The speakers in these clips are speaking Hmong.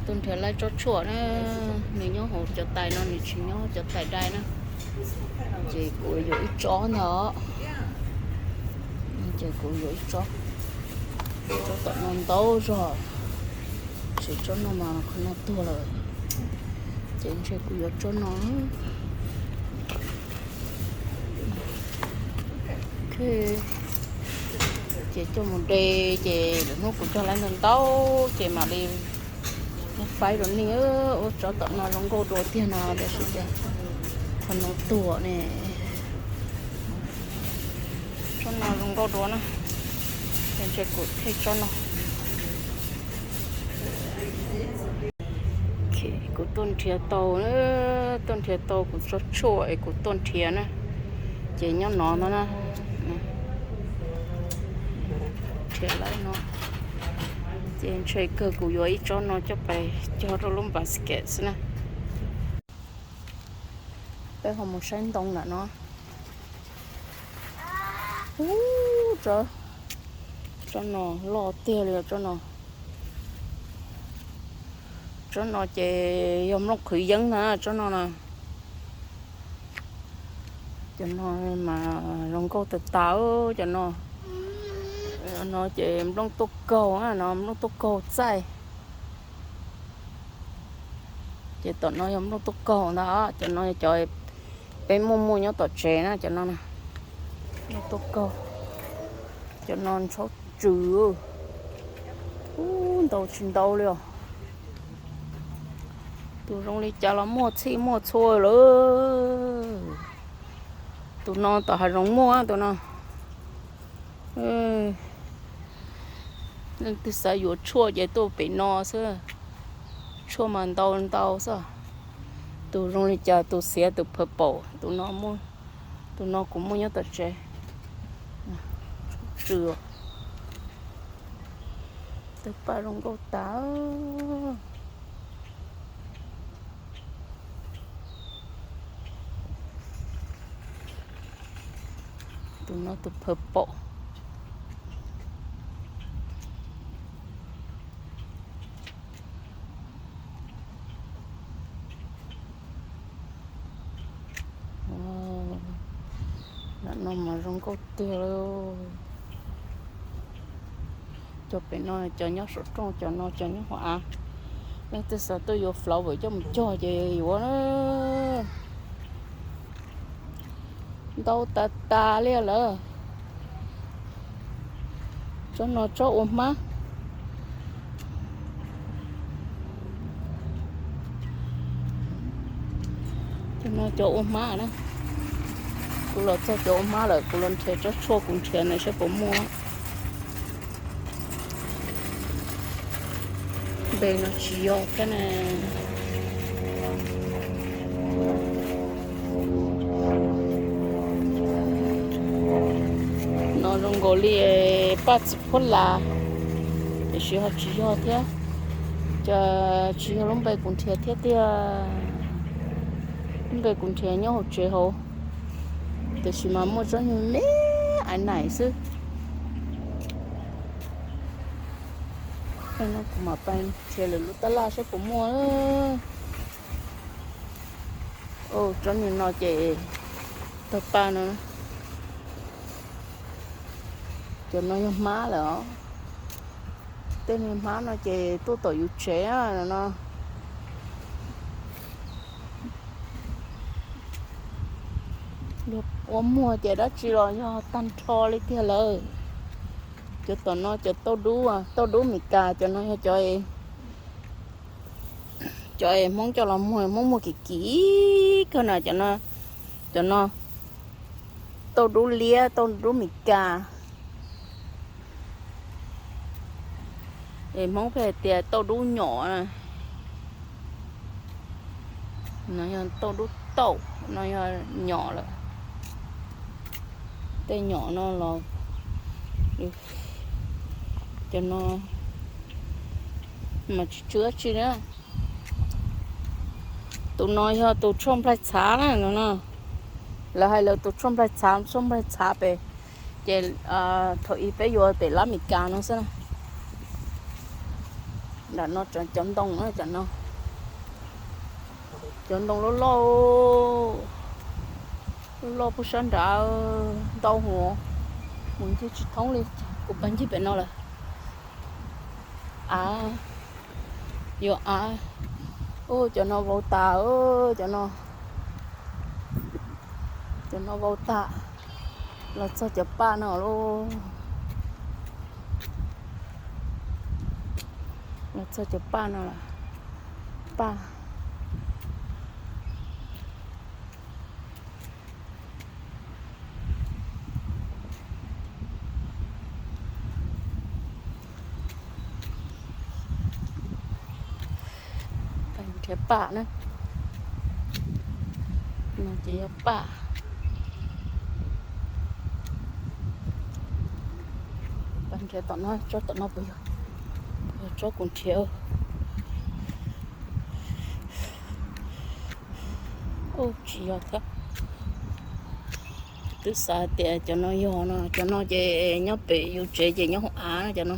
Tuaj nrhiav laib tsob tshuaj na, nws nyob hauv cov tais no, nws tsis nyob cov tais dai na. Ces kuv yuav ib tsob ntag. Ces kuv yuav ib tsob, tsob tom no ntau zog, ces tsob no mas qhov no tuag lawm, ces ntshe kuv yuav tsob no. Ces coj mus de, ces lwm hnub kuv cog laib ntau ntau, ces mam li faib rau nej. Ua tsob tom no zoo nkauj dua tiag no, tiam sis tias qhov no tuag ne. Tsob no zoo nkauj dua na, ces ntshe kuv thej tsob no. Kuv tuaj nrhiav tau, tuaj nrhiav tau kuv tsob tshuaj es kuv tuaj nrhiav na, ces nyob no no na. Nrhiav laib no, ces ntshe kawg kuv yuav ib tsob no coj pais cog rau lub basket xwb na. Peb ho mus saib ntoo ntawm no. Ub, tsob, tsob no loj tiag li os tsob no. Tsob no ces yog nplooj qhwv yeeb na tsob no na. Cov no mas zoo nkauj tas tas cov no. No ces nplooj tuaj kaug no, nplooj tuaj kaug txaij. Ces tom no yog nplooj tuaj kaug ntag, cov no cov peb muaj muaj nyob tom tsev na cov no. Nplooj tuaj kaug, cov no ntshaub tsw. Ub, ntau tsis ntau li os. Tus zoo li cas los muaj txhij muaj txhua lawm. Tus no tom hav zoov muaj tus no. Leej twg xav yuav tshuaj ces tuaj pem no xwb. Tshuaj mas ntau ntau xwb. Tus zoo li cas, tus xiav tus purple, tus no, tus no kuv muaj nyob tom tsev. Tsw, tawg paj zoo nkauj tas. Tus no tus purple. Ntawm no mas zoo nkauj tiag li. Cov pem no cov nyob saum rooj, cov no cov nyob hauv av. Leej twg xav tuaj yuav flower coj mus cog ces yuav na. Ntau tas tas li lawm. Tsob no tsob ua hmab. Cov no cov ua hmab na. Kuv los txog cov ua hmab lawm, kuv los nrhiav tsob tshuaj kuv nrhiav na saib puas muaj. Npe no tsis yog thiab na. No zoo nkaus li paj txiv phuab las, tiam sis ho tsis yog thiab. Cas tsis yog lub npe kuv nrhiav thiab tiag. Lub npe kuv nrhiav nyob hauv tsev hauv, tiam sis mas muaj tsob nyuag me me ais naim xwb. Kuv mam pais nrhiav lwm lub tab laj saib puas muaj. Tsob niag no ces tawg paj no. Cov no yog hmab lawm os. Tej niag hmab no ces tuaj tom yus tsev no. Yog ua muag ces dab tsi los yog tag nrho li tiag lawm. Cov tom no cov tauj dub, tauj dub Meskas, cov no yog cov, cov Hmoob coj los muag, Hmoob muag kim kim kawg na. Cov no, cov no tauj dub liab, tauj dub Meskas. Es Hmoob pheej hais tias tauj dub nyom. No yog tauj dub tauj, no yog nyom lawm. Tej nyom no los, cov no mas tsis tsw dab tsi na. Tus no yog tus tshuaj nplaig txhav na no. Lawv hais lawv tus tshuaj nplaig txhav, tshuaj nplaig txhav pem, ces thaum ub peb yuav pem lab Meskas no xwb na. Nram no tseem cov ntoo na, cov no, cov ntoo loj loj, loj loj puag sab nrad ntau hov, mus ncig tsis thoob li. Kuv pais ncig pem no lawm. Av, yuav av. Ub, cov no vau tas, cov no, cov no vau tas. Los txog cov paj no lauj. Los txog cov paj no lawm. Paj. Paj nrhiav paj na. No ces yog paj. Paj nrhiav tom no, tsob tom no puas yog? Yog tsob kuv nrhiav. Ub, tsis yog thiab. Twb xav tias cov no yog no, cov no ces nyob pem yus tsev ces nyob hauv av no cov no.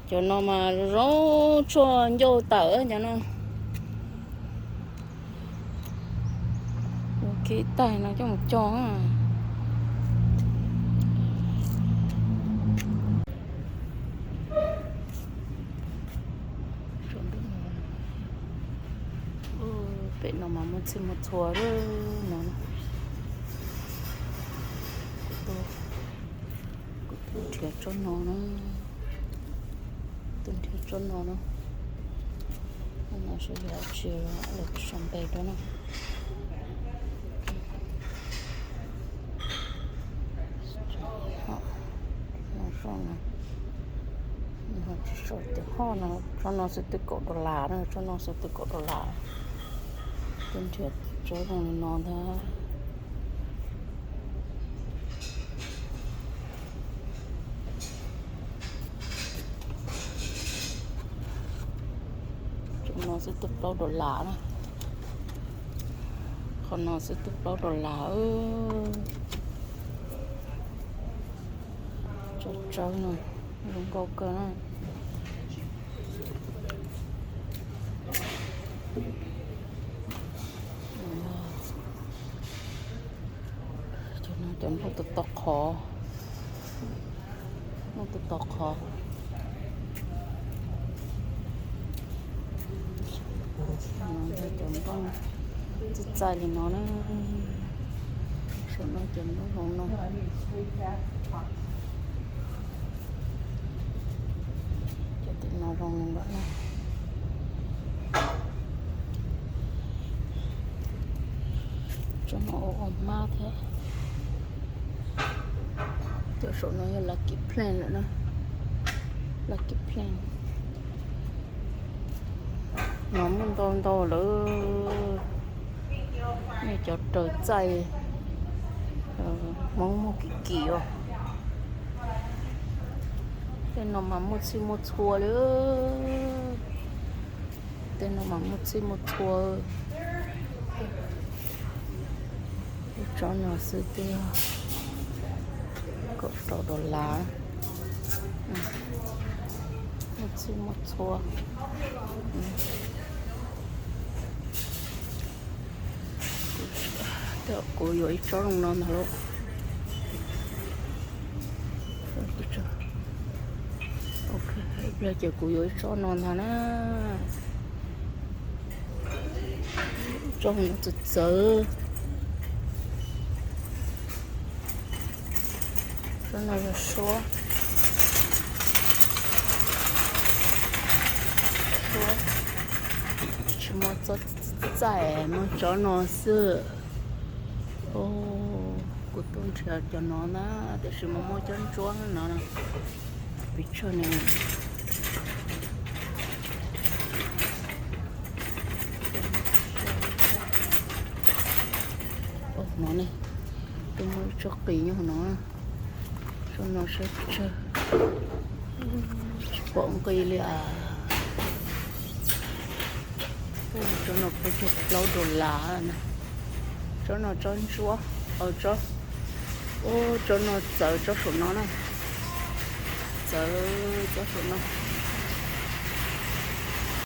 Cov no mas zoo tshuaj ncauj tawm cov no. Ua kiag ib tais no coj mus cog. Pem no mas muaj txhij muaj txhua no. Kuv tuaj nrhiav tsob no na. Tuaj nrhiav tsob no na. No seb yog dab tsi, los sau npe rau na. Tsis sau tias hoj no, tsob no xwb twb kaum dollar na, tsob no xwb twb kaum dollar. Tuaj nrhiav tsob zoo li no ntag. Tsob no xwb twb plaub dollar na. Qhov no xwb twb plaub dollar. Tsob tsawb no zoo nkauj kawg na. Cov no cov nplooj tau tau qhov, nplooj tau tau qhov. Cov nplooj txaij txaij li no na. Saum no cov nplooj hauv no. Cov tim no zoo li ntawd na. Tsob no ua ua mab thiab. Cov saum no yog lucky plum lawm na. Lucky plum. No muaj ntau ntau lawm. Nej cov raws txaij Hmoob muag kim kim os. Tej no mas muaj txhij muaj txhua li. Tej no mas muaj txhij muaj txhua. Lub tsob no xwb twb kaum rau dollar. Muaj txhij muaj txhua. Kuv yuav ib tsob zoo no ntag lauj. Ces kuv yuav ib tsob no ntag na. Tsob no txawv txawv. Tsob no yog suab. Suab. Tsis muaj txoj txaij, muaj tsob no xwb. Kuv tuaj nrhiav cov no na, tiam sis mas muaj cov ntsuab no. Pes tsawg ne? No ne, twb muaj ib tsob qis nyob no. Tsob no saib pes tsawg, tsis pom nqi li as. Tsob no kuj yog plaub dollar na. Tsob no tsob ntsuab, tsob, tsob no txawv tsob saum no na. txawv txoj saum no.